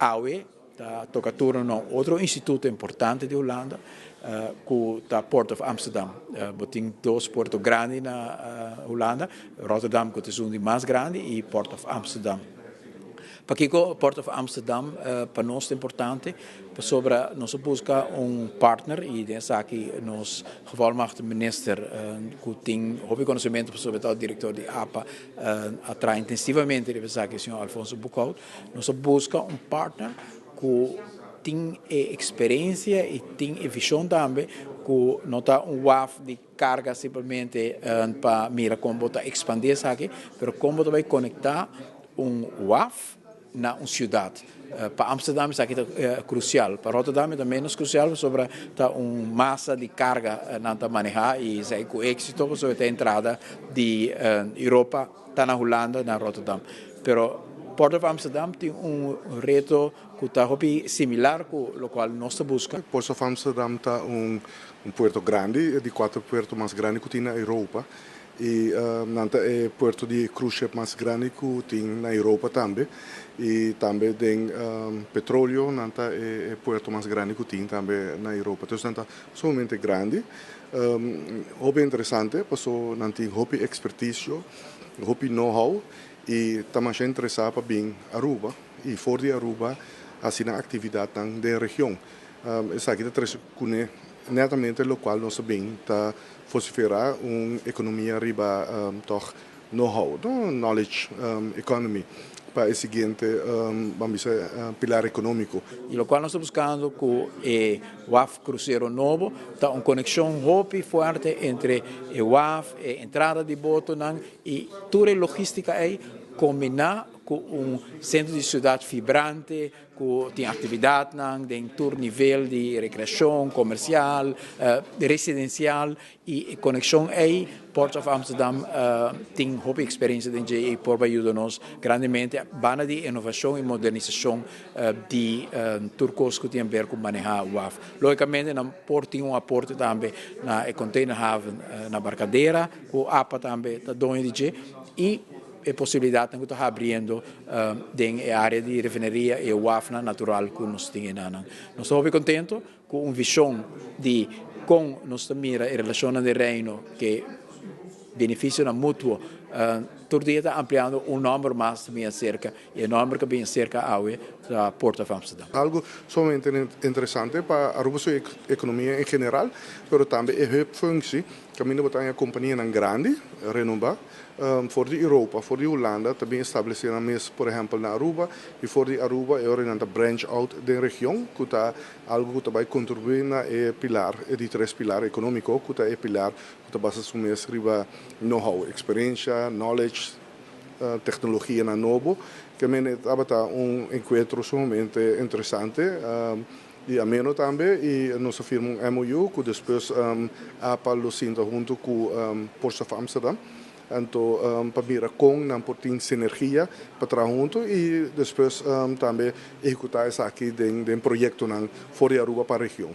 Awe ta toca turno na otro instituto importante di Hulanda, cu ta Port of Amsterdam. Bo tin dos puerto grandi na Hulanda, Rotterdam, cu ta esun di mas grandi, y Port of Amsterdam. Pakico Port of Amsterdam pa nos ta importante? Pasobra nos a busca un partner y den esaki nos gevolmachtigde minister, cu tin hopi conocemento, pasobra ta director di APA, a traha intensivamente riba esaki, señor Alfonso Boekhoudt. Nos a busca un partner cu tin e experiencia y tin e vision tambe cu no ta un waf di carga simplemente pa mira con bo ta expandi esaki, pero con bo ta bay conecta un waf na un ciudad. Pa Amsterdam esaki ta crucial, pa Rotterdam ta menos crucial, pasobra ta un masa di carga nan ta maneha y esaki cu exito, pasobra ta entrada di Europa ta na Hulanda, na Rotterdam. Pero Port of Amsterdam tin un reto cu ta hopi similar cu locual nos ta busca. Port of Amsterdam ta un puerto grandi, di cuater puerto mas grandi cu tin na Europa. Y nan ta e puerto di cruise ship mas grandi cu tin na Europa tambe. Y tambe den petroleo nan ta e puerto mas grandi cu tin tambe na Europa. Anto, nan ta sumamente grandi. Hopi interesante, paso nan tin hopi experticio, hopi know-how y ta mas interesa pa bin Aruba y for di Aruba asina actividad den region. Esaki ta trece cune netamente locual nos bin ta vocifera, un economia riba toch know-how, no? Knowledge economy pa e siguiente ban bisa, pilar economico. Y locual nos ta buscando cu e waf crucero nobo ta un conexion hopi fuerte entre e waf, e entrada di botonan y tur e logistica ey combina cu un centro di ciudad vibrante, cu tin actividad den tur nivel di recreacion, comercial, residencial y conexion ey. Port of Amsterdam tin hopi experiencia den dje y por yuda nos grandemente banda di innovacion y modernisacion di tur cos cu tin di haber cu maneha waf. Logicamente, nan por tin un aporte tambe na e container haven na Barcadera, cu APA tambe ta doño di dje y e posibilidad cu ta habriendo den area di refineria y waf natural cu nos tin. Nos ta contento cu un vision di con nos mira e relacion di Reino cu beneficio mutuo. Tur dia ta ampliando un nomber mas tambe cerca y e nomber cu bin cerca awe ta Port of Amsterdam. Algo sumamente interesante pa Aruba su economia en general, pero tambe e hub functie. Caminda bo tin compania grandi, renombra, for di Europa, for di Hulanda, tambe establece nan mes, por ehempel, na Aruba, y for di Aruba, e ora branch out den region, cu ta algo cu ta contribui na e pilar, e di tres pilar economico, cu ta e pilar cu ta basa su mes riba know-how, experiencia, knowledge, tecnologia na nobo, kiermen tabata un encuentro sumamente interesante y ameno tambe y nos a firma un MOU cu despues APA lo sinta hunto cu Port of Amsterdam. Anto, pa mira con nan por tin sinergia pa traha hunto y despues tambe ehecuta esaki den proyectonan for di Aruba pa region.